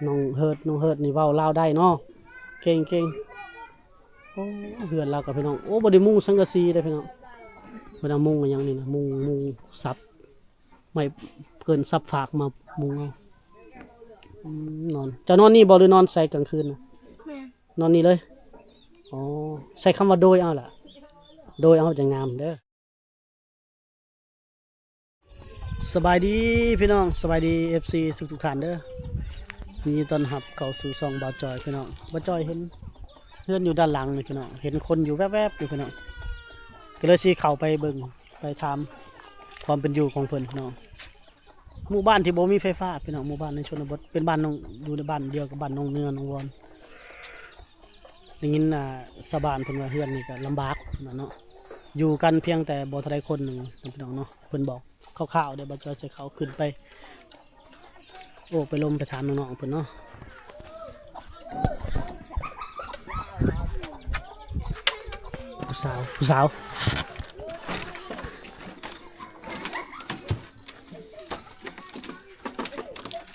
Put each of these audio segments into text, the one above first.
ນ້ອງເຮີດ ນ້ອງເຮີດນີ້ເວົ້າລາວໄດ້ເນາະ ເກັ່ງໆ. ໂອ້ ເຮືອນລາວກໍພີ່ນ້ອງ ໂອ້ ບໍ່ໄດ້ມຸງສັງກະສີເດ້ພີ່ນ້ອງ ເພິ່ນເອົາມຸງຫຍັງນີ້ນະ ມຸງ ມຸງສັບ ໄມ້ ເອີ້ນສັບຟາກມາມຸງເອົາ. ອືມ ນອນ ເຈົ້ານອນນີ້ບໍ່ ຫຼືນອນໃສກາງຄືນນະ? ແມ່ນ ນອນນີ້ເລີຍ. ອໍ ໃສ່ຄຳວ່າໂດຍເອົາລະ ໂດຍເອົາຈັ່ງງາມເດີ. ສະບາຍດີພີ່ນ້ອງ ສະບາຍດີ ເອັຟຊີ ທຸກໆທ່ານເດີ ຍິນດີຕ້ອນຮັບເຂົ້າສູ່ຊ່ອງບ່າວຈອຍພີ່ນ້ອງ. ບ່າວຈອຍເຫັນເຮືອນຢູ່ດ້ານຫຼັງນີ້ພີ່ນ້ອງ ເຫັນຄົນຢູ່ແວບໆຢູ່ພີ່ນ້ອງ ກໍເລີຍຊິເຂົ້າໄປເບິ່ງ ໄປຖາມຄວາມເປັນຢູ່ຂອງເພິ່ນພີ່ນ້ອງ. ໝູ່ບ້ານທີ່ບໍ່ມີໄຟຟ້າພີ່ນ້ອງ ໝູ່ບ້ານໃນຊົນນະບົດ ເປັນບ້ານໜອງ ຢູ່ໃນບ້ານດຽວກັບບ້ານໜອງເໜືອ ໜອງວອນ. ໄດ້ຍິນ ອ່າ ຊາວບ້ານເພິ່ນວ່າເຮືອນນີ້ກໍລຳບາກນະເນາະ ຢູ່ກັນພຽງແຕ່ບໍ່ເທົ່າໃດຄົນໜຶ່ງພີ່ນ້ອງເນາະ ເພິ່ນບອກຄ່າວໆເດ້. ບ່າວຈອຍຊິເຂົ້າຂຶ້ນໄປ ໂອ້ ໄປລົມໄປຖາມນ້ອງໆເພິ່ນເນາະ. ຜູ້ສາວ ຜູ້ສາວ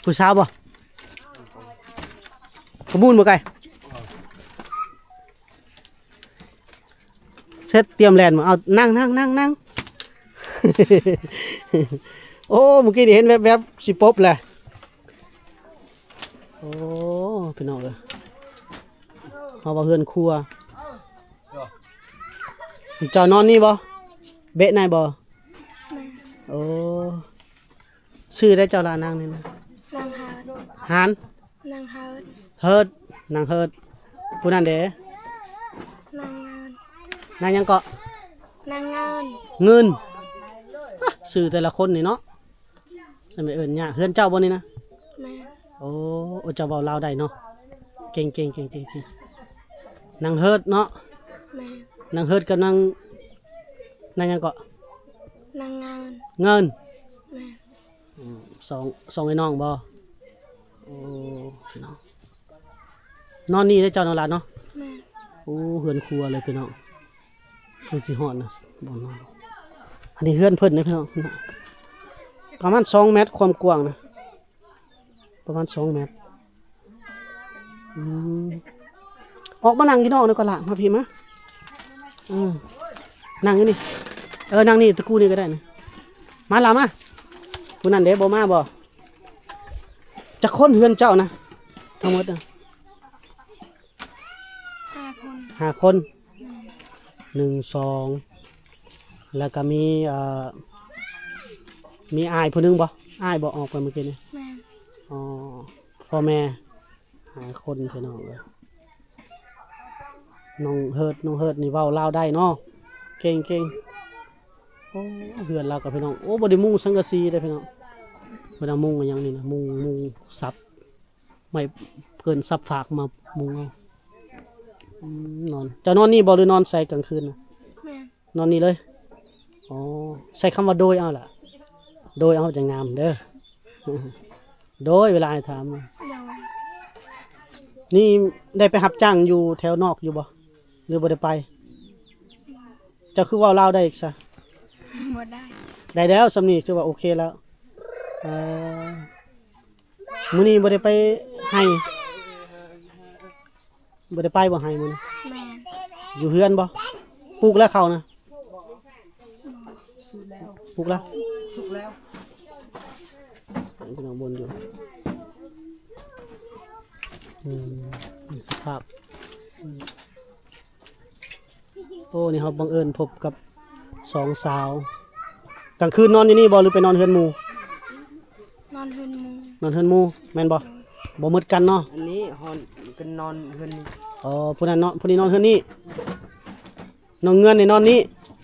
ຜູ້ສາວບໍ່? ປະມູນບໍ່ໄກ? ເສັດ ຕຽມແລ່ນມາ ເອົາ ນັ່ງ ນັ່ງ ນັ່ງ ນັ່ງ. ໂອ້ ມື້ກີ້ນີ້ເຫັນແວບໆ ຊິປົບແຫຼະ. ໂອ້ ພີ່ນ້ອງເອີຍ ເຮົາວ່າເຮືອນຄົວ. ເຈົ້ານອນນີ້ບໍ່? ເບະໃນບໍ່? ແມ່ນ. ໂອ້ ຊື່ໃດເຈົ້າລະ ນາງນີ້ນະ? ນາງເຮີດ. ຫານ? ນາງເຮີດ. ເຮີດ ນາງເຮີດ. ຜູ້ນັ້ນເດ? ນາງເງິນ. ນາງຫຍັງເກາະ? ນາງເງິນ. ເງິນ. ອາ ຊື່ແຕ່ລະຄົນນີ້ເນາະ ສະແມ່ນເອີ້ນຍາກ. ເຮືອນເຈົ້າບໍ່ນີ້ນະ? ແມ່ນ. ໂອ້ ໂອ້ ເຈົ້າເວົ້າລາວໄດ້ເນາະ ເກັ່ງໆ ເກັ່ງໆ ເກັ່ງໆ. ນາງເຮີດເນາະ? ແມ່ນ. ນາງເຮີດກັບນາງ ນາງຫຍັງເກາະ? ນາງເງິນ. ເງິນ. ແມ່ນ. ອືມ ສອງ ສອງໄອ້ນ້ອງບໍ່? ໂອ້ ພີ່ນ້ອງ ນອນນີ້ເດ້ເຈົ້າເນາະຫຼານເນາະ? ແມ່ນ. ໂອ້ ເຮືອນຄົວເລີຍພີ່ນ້ອງ ຄືຊິຮອດນະ ບ່ອນນອນ. ອັນນີ້ເຮືອນເພິ່ນເດ້ພີ່ນ້ອງ ປະມານສອງແມັດຄວາມກວ້າງນະ ປະມານສອງແມັດ. ອືມ ອອກມານັ່ງຢູ່ນອກນີ້ກ່ອນລະ ມາພີ້ມາ. ເອີ ນັ່ງຢູ່ນີ້ ເອີ ນັ່ງນີ້ ຕະກູນີ້ກໍໄດ້ນະ. ມາລະມາ ຜູ້ນັ້ນເດ້ ບໍ່ມາບໍ່? ຈັກຄົນເຮືອນເຈົ້ານະ ທັງໝົດນະ? ຫ້າຄົນ. ຫ້າຄົນ. ແມ່ນ. ໜຶ່ງ ສອງ ແລ້ວກໍມີ ເອີ ມີອ້າຍຜູ້ໜຶ່ງບໍ່? ອ້າຍບໍ່ອອກໄປມື້ກີ້ນີ້? ແມ່ນ. ອໍ ພໍ່ແມ່ຫ້າຄົນພີ່ນ້ອງເອີຍ. ນ້ອງເຮີດ ນ້ອງເຮີດນີ້ເວົ້າລາວໄດ້ເນາະ ເກັ່ງໆ. ໂອ້ ເຮືອນລາວກໍພີ່ນ້ອງ ໂອ້ ບໍ່ໄດ້ມຸງສັງກະສີເດ້ພີ່ນ້ອງ ເພິ່ນເອົາມຸງຫຍັງນີ້ນະ ມຸງ ມຸງສັບ ໄມ້ເອີ້ນສັບຟາກມາມຸງເອົາ. ອືມ ນອນ ເຈົ້ານອນນີ້ບໍ່ ຫຼືນອນໃສກາງຄືນນະ? ແມ່ນ. ນອນນີ້ເລີຍ. ອໍ ໃຊ້ຄຳວ່າໂດຍເອົາລະ ໂດຍເອົາຈັ່ງງາມເດີ ໂດຍ ເວລາອ້າຍຖາມ. ໂດຍ. ນີ້ໄດ້ໄປຮັບຈ້າງຢູ່ແຖວນອກຢູ່ບໍ່ ຫຼືບໍ່ໄດ້ໄປ? ເຈົ້າຄືເວົ້າລາວໄດ້ອີກຊະ? ບໍ່ໄດ້. ໄດ້ແລ້ວ ສ່ຳນີ້ຖືວ່າໂອເຄແລ້ວ. ເອີ ມື້ນີ້ບໍ່ໄດ້ໄປໄຮ່? ບໍ່ໄດ້ໄປບໍ່ໄຮ່ມື້ນີ້? ແມ່ນ. ຢູ່ເຮືອນບໍ່? ປູກແລ້ວເຂົ້ານະ? ປູກແລ້ວ? ສຸກແລ້ວ ສຸກແລ້ວ ພີ່ນ້ອງບົນຢູ່. ອືມ ມີສະພາບ ໂອ້ ນີ້ເຮົາບັງເອີນພົບກັບສອງສາວ. ກາງຄືນນອນຢູ່ນີ້ບໍ່ ຫຼືໄປນອນເຮືອນໝູ່? ນອນເຮືອນໝູ່. ນອນເຮືອນໝູ່ແມ່ນບໍ່? ໂດຍ. ບໍ່ໝົດກັນເນາະ. ອັນນີ້ຮອນ ກໍນອນເຮືອນນີ້. ອໍ ຜູ້ນັ້ນເນາະ ຜູ້ນີ້ນອນເຮືອນນີ້. ນ້ອງເງິນນີ້ນອນນີ້.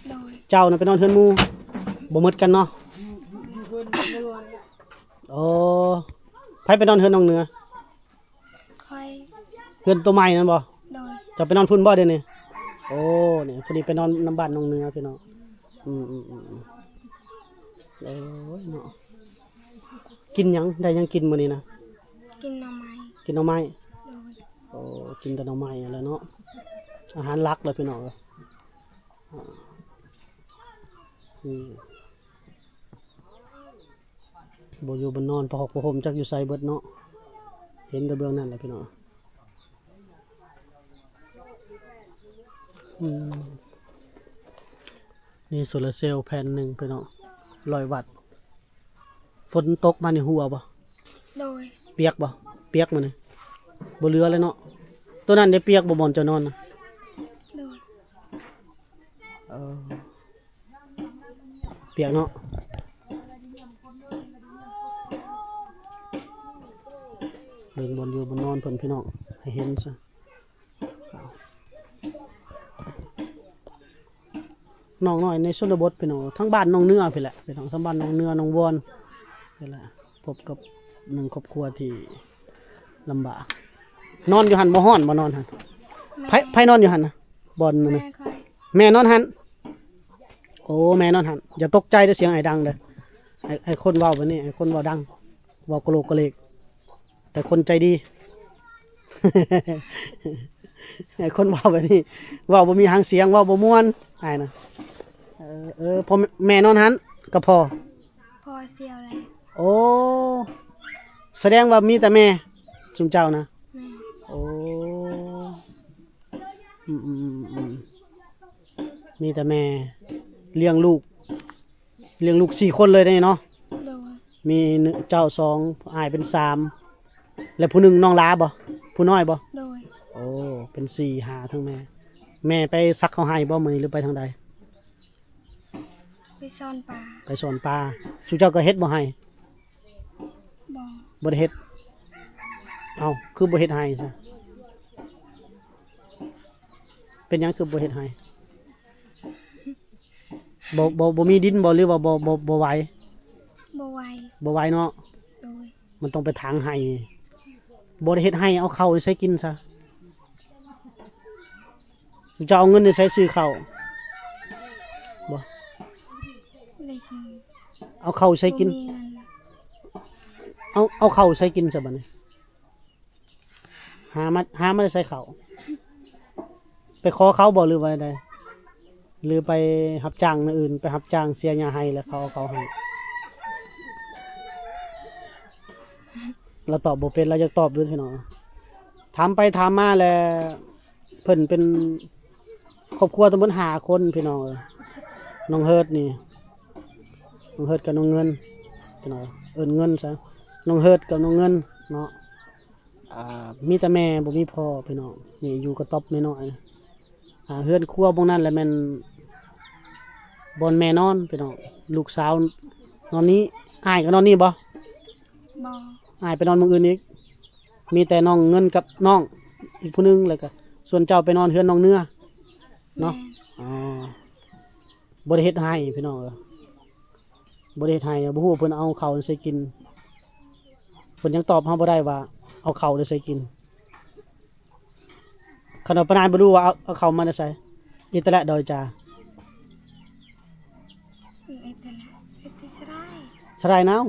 ໂດຍ. ເຈົ້ານະໄປນອນເຮືອນໝູ່ ບໍ່ໝົດກັນເນາະ. ໂອ້ ໃຜໄປນອນເຮືອນນ້ອງເໜືອ? ຂ້ອຍ. ເຮືອນໂຕໃໝ່ນັ້ນບໍ່? ໂດຍ. ເຈົ້າໄປນອນພຸ້ນບໍ່ດຽວນີ້? ໂອ້ ນີ້ ພໍດີໄປນອນນຳບ້ານນ້ອງເໜືອພີ່ນ້ອງ. ອືມໆໆ ໂອ້ຍເນາະ ກິນຫຍັງ ໄດ້ຫຍັງກິນມື້ນີ້ນະ? ກິນໜໍ່ໄມ້. ກິນໜໍ່ໄມ້. ໂດຍ. ໂອ້ ກິນແຕ່ໜໍ່ໄມ້ຫັ້ນແຫຼະເນາະ ອາຫານຫຼັກເລີຍພີ່ນ້ອງເອີຍ. ອືມ ບໍ່ຢູ່ບໍ່ນອນ ຜ້າຫົກຜ້າຫົ່ມຈັກຢູ່ໃສເບິດເນາະ. ເຫັນແຕ່ເບື້ອງນັ້ນແຫຼະພີ່ນ້ອງ. ອືມ ນີ້ໂຊລາເຊວແຜ່ນໜຶ່ງພີ່ນ້ອງ ຮ້ອຍວັດ. ຝົນຕົກມານີ້ຮົ່ວບໍ່? ໂດຍ. ປຽກບໍ່? ປຽກມື້ນີ້ ບໍ່ເຫຼືອເລີຍເນາະ. ໂຕນັ້ນໄດ້ປຽກບໍ່ ບ່ອນເຈົ້ານອນນະ? ໂດຍ. ເອີ ປຽກເນາະ. ເບິ່ງບ່ອນຢູ່ບ່ອນນອນເພິ່ນພີ່ນ້ອງ ໃຫ້ເຫັນຊະ. ນ້ອງນ້ອຍໃນຊົນນະບົດພີ່ນ້ອງ ທາງບ້ານໜອງເໜືອພີ້ແຫຼະພີ່ນ້ອງ ທາງບ້ານໜອງເໜືອ ໜອງວອນ ນີ້ແຫຼະ. ພົບກັບໜຶ່ງຄອບຄົວທີ່ລຳບາກ. ນອນຢູ່ຫັ້ນບໍ່ ຮ້ອນບໍ່ ນອນຫັ້ນ? ແມ່. ໃຜ ໃຜນອນຢູ່ຫັ້ນນະ? ບ່ອນນັ້ນນະ? ແມ່ຂ້ອຍ. ແມ່ນອນຫັ້ນ? ໂອ້ ແມ່ນອນຫັ້ນ. ຢ່າຕົກໃຈເດີ ສຽງອ້າຍດັງເດີ. ໃຫ້ ໃຫ້ຄົນເວົ້າແບບນີ້ ໃຫ້ຄົນເວົ້າດັງ ເວົ້າກະໂຫຼກກະເຫຼກ ແຕ່ຄົນໃຈດີ. ໃຫ້ຄົນເວົ້າແບບນີ້ ເວົ້າບໍ່ມີຫາງສຽງ ເວົ້າບໍ່ມ່ວນ ອ້າຍນະ. ເອີ ເອີ ພໍ່ ແມ່ນອນຫັ້ນ ກັບພໍ່? ພໍ່ເສຍແລ້ວ. ໂອ້ ສະແດງວ່າມີແຕ່ແມ່ ຊຸມເຈົ້ານະ? ແມ່. ໂອ້ ອືມໆໆ ມີແຕ່ແມ່ລ້ຽງລູກ ລ້ຽງລູກສີ່ຄົນເລີຍເດ້ເນາະ? ໂດຍ. ມີເຈົ້າສອງ ອ້າຍເປັນສາມ ແລະຜູ້ໜຶ່ງນ້ອງຫຼ້າບໍ່? ຜູ້ນ້ອຍບໍ່? ໂດຍ. ໂອ້ ເປັນສີ່ຫ້າ ທັງແມ່. ແມ່ໄປສັກເຂົ້າໄຮ່ບໍ່ມື້ນີ້ ຫຼືໄປທາງໃດ? ໄປສອນປາ. ໄປສອນປາ. ຊຸມເຈົ້າກໍເຮັດບໍ່ໄຮ່? ບໍ່. ບໍ່ໄດ້ເຮັດ. ເອົ້າ ຄືບໍ່ເຮັດໄຮ່ຊະ? ເປັນຫຍັງຄືບໍ່ເຮັດໄຮ່? ບໍ່ ບໍ່ ບໍ່ມີດິນບໍ່ ຫຼືວ່າບໍ່ ບໍ່ ບໍ່ໄຫວ? ບໍ່ໄຫວ. ບໍ່ໄຫວເນາະ. ໂດຍ. ມັນຕ້ອງໄປຖາງໄຮ່. ບໍ່ໄດ້ເຮັດໄຮ່ ເອົາເຂົ້າໃສກິນຊະ? ເຈົ້າເອົາເງິນໃສຊື້ເຂົ້າ? ບໍ່ໄດ້ຊື້. ເອົາເຂົ້າໃສກິນ? ບໍ່ມີເງິນ. ເອົາ ເອົາເຂົ້າໃສກິນຊະບັດນີ້? ຫາມາ ຫາມາແຕ່ໃສເຂົ້າ? ໄປຂໍເຂົາບໍ່ ຫຼືວ່າໃດ? ຫຼືໄປຮັບຈ້າງແນວອື່ນ ໄປຮັບຈ້າງເສຍຫຍ້າໄຮ່ແລ້ວເຂົາເອົາເຂົ້າໃຫ້? ລາວຕອບບໍ່ເປັນ ລາວຢາກຕອບຢູ່ພີ່ນ້ອງ. ຖາມໄປຖາມມາແລ້ວ ເພິ່ນເປັນຄອບຄົວທັງໝົດຫ້າຄົນພີ່ນ້ອງເອີຍ. ນ້ອງເຮີດນີ້ ນ້ອງເຮີດກັບນ້ອງເງິນພີ່ນ້ອງ ເອີ້ນເງິນຊະ ນ້ອງເຮີດກັບນ້ອງເງິນເນາະ. ອ່າ ມີແຕ່ແມ່ບໍ່ມີພໍ່ພີ່ນ້ອງ. ນີ້ຢູ່ກະຕ໊ອບແມ່ນ້ອຍ. ອ່າ ເຮືອນຄົວໝ່ອງນັ້ນແຫຼະແມ່ນບ່ອນແມ່ນອນພີ່ນ້ອງ. ລູກສາວນອນນີ້. ອ້າຍກໍນອນນີ້ບໍ່? ບໍ່. ອ້າຍໄປນອນໝ່ອງອື່ນອີກ. ມີແຕ່ນ້ອງເງິນກັບນ້ອງອີກຜູ້ໜຶ່ງ ແລ້ວກໍສ່ວນເຈົ້າໄປນອນເຮືອນນ້ອງເໜືອເນາະ. ແມ່ນ. ອໍ ບໍ່ໄດ້ເຮັດໄຮ່ພີ່ນ້ອງເອີຍ. ບໍ່ໄດ້ເຮັດໄຮ່ ບໍ່ຮູ້ວ່າເພິ່ນເອົາເຂົ້າໃສກິນ. ເພິ່ນຍັງຕອບເຮົາບໍ່ໄດ້ວ່າເອົາເຂົ້າໃສກິນ. ຄັນວ່າປານາຍບໍ່ຮູ້ວ່າເອົາ ເອົາເຂົ້າມາແຕ່ໃສ? ອິດຕະແລະດອຍຈາ. ອິດຕະແລະ ອິດຕະສະໄລ ສະໄລນາວ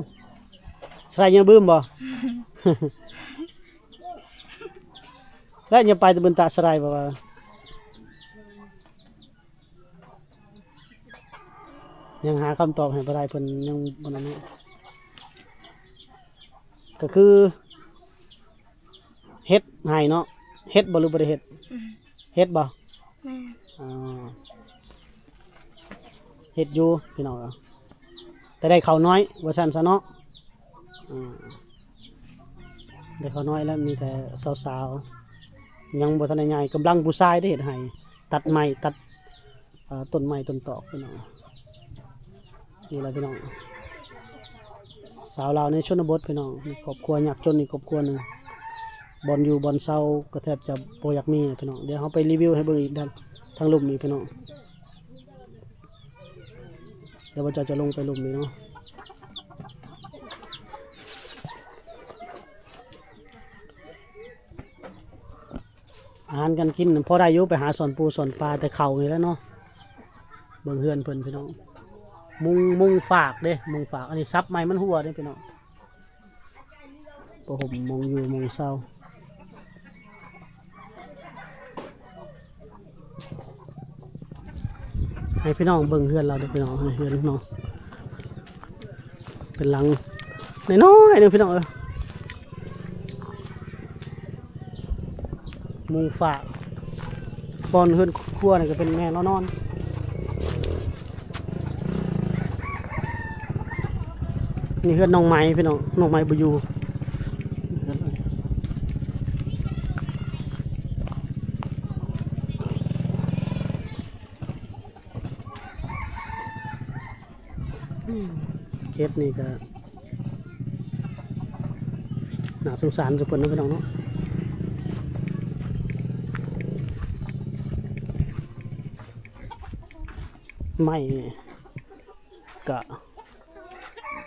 ສະໄລຍາບຶມບໍ່? ແລະ ຍາໄປຕະບຶນຕະສະໄລບໍ່ວ່າ? ຍັງຫາຄຳຕອບໃຫ້ບໍ່ໄດ້ ເພິ່ນຍັງບໍ່ນັ້ນເນາະ. ກໍຄືເຮັດໄຮ່ເນາະ ເຮັດບໍ່ ຫຼືບໍ່ໄດ້ເຮັດ? ອືມ ເຮັດບໍ່? ແມ່ນ. ອໍ ເຮັດຢູ່ພີ່ນ້ອງ ແຕ່ໄດ້ເຂົ້າໜ້ອຍວ່າຊັ້ນຊະເນາະ. ອືມ ໄດ້ເຂົ້າໜ້ອຍແລ້ວ ມີແຕ່ສາວໆ ຍັງບໍ່ທັນໄດ້ໃຫຍ່ ກຳລັງຜູ້ຊາຍໄດ້ເຮັດໄຮ່ ຕັດໄມ້ ຕັດ ເອີ ຕົ້ນໄມ້ຕົ້ນຕອກພີ່ນ້ອງ. ນີ້ແຫຼະພີ່ນ້ອງ ສາວລາວໃນຊົນນະບົດພີ່ນ້ອງ ມີຄອບຄົວຍາກຈົນອີກຄອບຄົວໜຶ່ງ ບ່ອນຢູ່ບ່ອນເຊົາກໍແທບຈະບໍ່ຢາກມີພີ່ນ້ອງ. ດຽວເຮົາໄປຣີວິວໃຫ້ເບິ່ງອີກທາງ ທາງລຸ່ມນີ້ພີ່ນ້ອງ. ດຽວບ່າວຈອຍຈະລົງໄປລຸ່ມນີ້ເນາະ. ອາຫານການກິນພໍໄດ້ຢູ່ ໄປຫາສອນປູສອນປາ ແຕ່ເຂົ້ານີ້ແຫຼະເນາະ. ເບິ່ງເຮືອນເພິ່ນພີ່ນ້ອງ ມຸງ ມຸງຟາກເດ້ ມຸງຟາກ. ອັນນີ້ສັບໄມ້ມັນຮົ່ວເດ້ພີ່ນ້ອງ. ຜ້າຫົ່ມໝ່ອງຢູ່ໝ່ອງເຊົາ ໃຫ້ພີ່ນ້ອງເບິ່ງເຮືອນລາວເດີ້ພີ່ນ້ອງ. ເຮືອນເນາະ ເປັນຫຼັງນ້ອຍໆໜຶ່ງພີ່ນ້ອງເອີຍ. ມຸງຝາກ ບ່ອນເຮືອນຄົວນີ້ກໍເປັນແມ່ລາວນອນ. ນີ້ເຮືອນນ້ອງໄມ້ພີ່ນ້ອງ ນ້ອງໄມ້ບໍ່ຢູ່. ເຂດນີ້ກໍໜ້າສົງສານຊຸເພິ່ນເນາະພີ່ນ້ອງເນາະ. ໄມ້ກໍ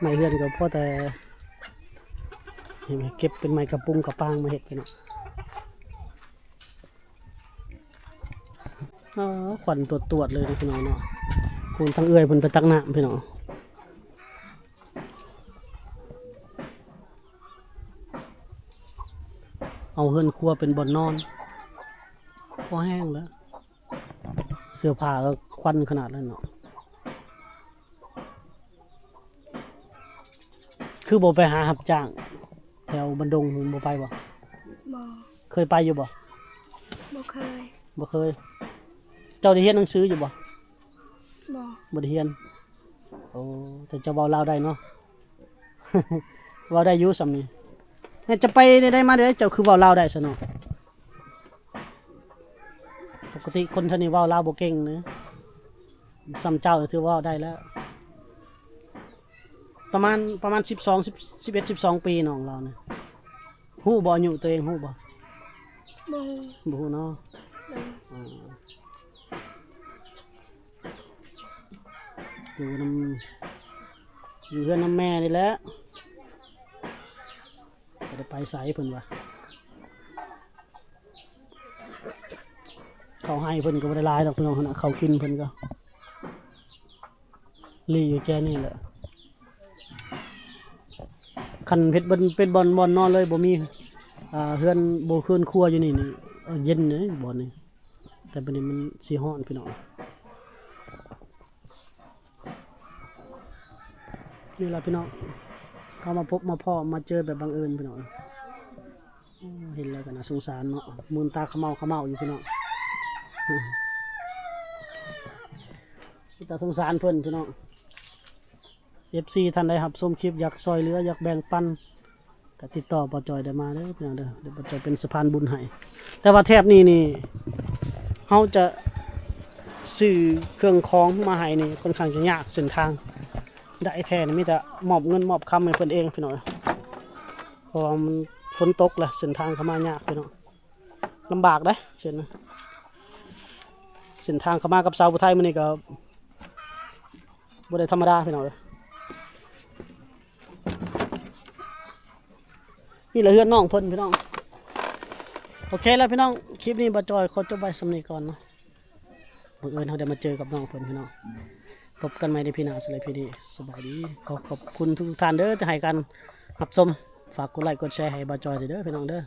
ໄມ້ເຮືອນກໍພໍແຕ່ ເກັບເປັນໄມ້ກະປຸງກະປາງມາເຮັດພີ່ນ້ອງ. ອໍ ຄວັນຕວດໆເລີຍເນາະພີ່ນ້ອງເນາະ. ພຸ້ນທາງເອື້ອຍເພິ່ນໄປຕັກນ້ຳພີ່ນ້ອງ. ເອົາເຮືອນຄົວເປັນບ່ອນນອນ ພໍແຮງແລ້ວ. ເສື້ອຜ້າກໍຄວັນຂະໜາດນັ້ນເນາະ. ຄືບໍ່ໄປຫາຮັບຈ້າງແຖວບ້ານດົງ ບໍ່ໄປບໍ່? ບໍ່. ເຄີຍໄປຢູ່ບໍ່? ບໍ່ເຄີຍ. ບໍ່ເຄີຍ. ເຈົ້າໄດ້ຮຽນໜັງສືຢູ່ບໍ່? ບໍ່. ບໍ່ໄດ້ຮຽນ. ໂອ້ ແຕ່ເຈົ້າເວົ້າລາວໄດ້ເນາະ. ເວົ້າໄດ້ຢູ່ສ່ຳນີ້. ແມ່ນຈະໄປແນວໃດມາແນວໃດ ເຈົ້າຄືເວົ້າລາວໄດ້ຊະເນາະ? ປົກກະຕິຄົນແຖວນີ້ເວົ້າລາວບໍ່ເກັ່ງເນາະ. ສ່ຳເຈົ້າຖືວ່າເວົ້າໄດ້ແລ້ວ. ປະມານ ປະມານສິບສອງ ສິບ ສິບເອັດ ສິບສອງປີ ນ້ອງລາວນີ້. ຮູ້ບໍ່ອາຍຸຕົວເອງ ຮູ້ບໍ່? ບໍ່ຮູ້. ບໍ່ຮູ້ເນາະ. ເອີ ຢູ່ນຳ ຢູ່ເຮືອນນຳແມ່ນີ້ແຫຼະ. ບໍ່ໄດ້ໄປໃສເພິ່ນວ່າ. ເຂົ້າໄຮ່ເພິ່ນກໍບໍ່ໄດ້ຫຼາຍດອກພີ່ນ້ອງຫັ້ນນະ. ເຂົ້າກິນເພິ່ນກໍລີ້ຢູ່ແຈນີ້ແຫຼະ. ຄັນເຮັດເປັນ ເປັນບ່ອນ ບ່ອນນອນເລີຍ ບໍ່ມີ ອ່າ ເຮືອນ ບໍ່ເຮືອນຄົວຢູ່ນີ້ນີ້ ເຢັນເດ້ບ່ອນນີ້. ແຕ່ບັດນີ້ມັນຊິຮ້ອນພີ່ນ້ອງ. ນີ້ລະພີ່ນ້ອງ ເຮົາມາພົບມາພໍ້ມາເຈີແບບບັງເອີນພີ່ນ້ອງ. ໂອ້ ເຫັນແລ້ວກໍໜ້າສົງສານເນາະ. ມືນຕາຂະເໝົາຂະເໝົາຢູ່ພີ່ນ້ອງ. ເປັນຕາສົງສານເພິ່ນພີ່ນ້ອງ. ເອັຟຊີ ທ່ານໃດຮັບຊົມຄລິບ ຢາກຊ່ອຍເຫຼືອ ຢາກແບ່ງປັນ ກໍຕິດຕໍ່ບ່າວຈ່ອຍໄດ້ມາເດີພີ່ນ້ອງເດີ. ດຽວບ່າວຈ່ອຍເປັນສະພານບຸນໃຫ້. ແຕ່ວ່າແຖບນີ້ນີ້ ເຮົາຈະຊື້ເຄື່ອງຂອງມາໃຫ້ນີ້ ຄ່ອນຂ້າງຈະຍາກ. ເສັ້ນທາງໄດ້ແທ້ນີ້ ມີແຕ່ມອບເງິນມອບຄຳໃຫ້ເພິ່ນເອງພີ່ນ້ອງ. ເພາະວ່າມັນຝົນຕົກແລ້ວ ເສັ້ນທາງເຂົ້າມາຍາກພີ່ນ້ອງ. ລຳບາກເດ້ເສັ້ນ ເສັ້ນທາງເຂົ້າມາກັບສາວຜູ້ໄທມື້ນີ້ກໍບໍ່ໄດ້ທຳມະດາພີ່ນ້ອງເອີຍ. ນີ້ລະເຮືອນນ້ອງເພິ່ນພີ່ນ້ອງ. ໂອເຄແລ້ວພີ່ນ້ອງ ຄລິບນີ້ບ່າວຈ່ອຍຂໍຈົບໄວ້ສ່ຳນີ້ກ່ອນເນາະ. ບັງເອີນເຮົາໄດ້ມາເຈີກັບນ້ອງເພິ່ນພີ່ນ້ອງ. ພົບກັນໃໝ່ໃນພີໜ້າ. ສະບາຍດີ ສະບາຍດີ. ຂໍຂອບຄຸນທຸກໆທ່ານເດີ ທີ່ໃຫ້ການຮັບຊົມ. ຝາກກົດໄລກົດແຊໃຫ້ບ່າວຈ່ອຍເດີພີ່ນ້ອງເດີ.